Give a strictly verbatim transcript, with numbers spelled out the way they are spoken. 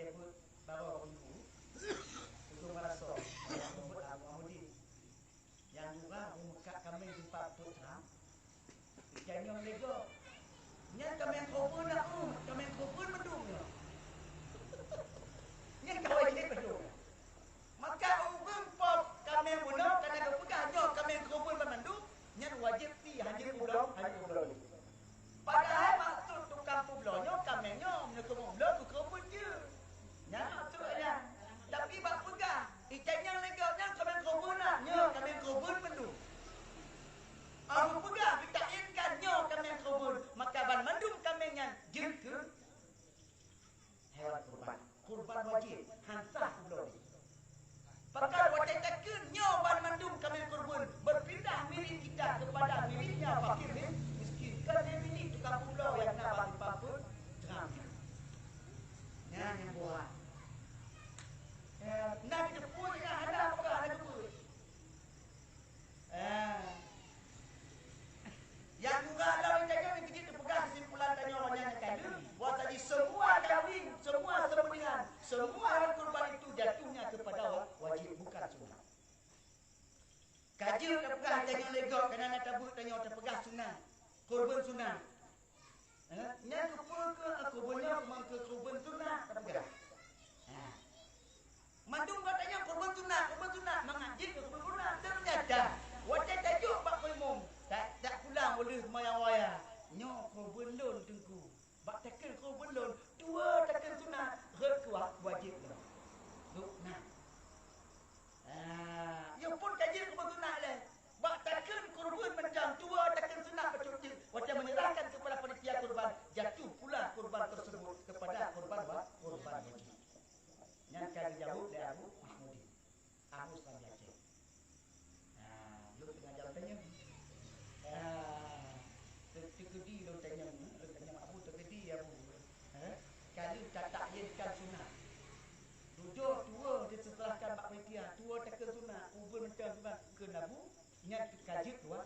Beuet baroe ibu, ujong barasoe, nyang mubuet Abu Mahmudin. Nyang dua, meumeukat kaméng teumpat peuet ram. Janyong lego. Nyan kaméng keureubeuen na, uh, kaméng keureubeuen mandum nyoe. Nyan kawai jilid mandum. Maka ureuëng po kaméng bunoe kana geupeugah nyoe kaméng keureubeuen banmandum, nyan wajéb ti hana peubloe, hana peubloe. Padahai maksud tukang peubloe nyoe kaméng nyoe meunyoe keumeung bloe keu keureubeuen jeuet. Nyan maksud nyan. Tapi bak peugah, ié nyang lé gob nyan kaméng keureubeuen na, nyoe kaméng keureubeuen mandum. Abu peugah, geutaknyan nyoe kaméng keureubeuen, maka banmandum kaméng nyan jeuet keu hewan kurban. Kurban wajéb, han sah peubloe. Pakon watée takheun nyoe banmandum kaméng keureubeuen, beupindah milék kita keupada miléknya fakir mi-, miskin. Kon lé milék tukang peubloe nyang na bak simpang peuet ram nyan. Nyan nyang buat. Eh, na geuteupeue nyang hana, pakon hana geupeu. Eh. Nyang gura lom tanyoe nyoe keuneuk teupeugah keusimpulan tanyoe ngon nyang ka lheueh, bahwa tadi semua kambing, semua seumeunyoe, semua hewan kurban itu jatuhnya kepada wa-, wajib, bukan sunat. Ka jeuet teupeugah tanyoe lé gob, kana na tabeuet tanyoe teupeugah sunat, kurban sunat. Eh, nyan keupeue keu, eh, kurban nyoe keumeung keu kurban sunat tapeugah. Ha. Mandum gata nyoe kurban sunat, kurban sunat, mangat jih keu kurban sunat. Teunyata, watée tajok bak peumum, tak, tak pulang uleuh seumayang raya. Nyoe kurban lôn teungku. Bak takheun kurban lôn, dua takheun sunat, rhot keu wa-, wajéb lom. Sunat. Ah, nyoe phon ka jeuet kurban sunat lé. Bak takheun kurban macam dua takheun sunat bacut jeuet. Watée menyerahkan kepada panitia kurban, jatuh pula kurban tersebut kepada kurban wa-, kurban wajib. Nyan ka geujaweueb lé Abu Mahmudin. Abu Sambi Aceh. Ah, lôn teungoh jalan tanyong. Ah, teu-, teukeudi lôn tanyong, lôn tanyong Abu teukeudi Abu. Eh? Ka lheueh tatakyin kan sunat. Tujoh tuwoe diserahkan bak panitia, tuwoe takheun sunat, kurban macam sunat, kheun Abu, nyan ka jeuet tuwoe.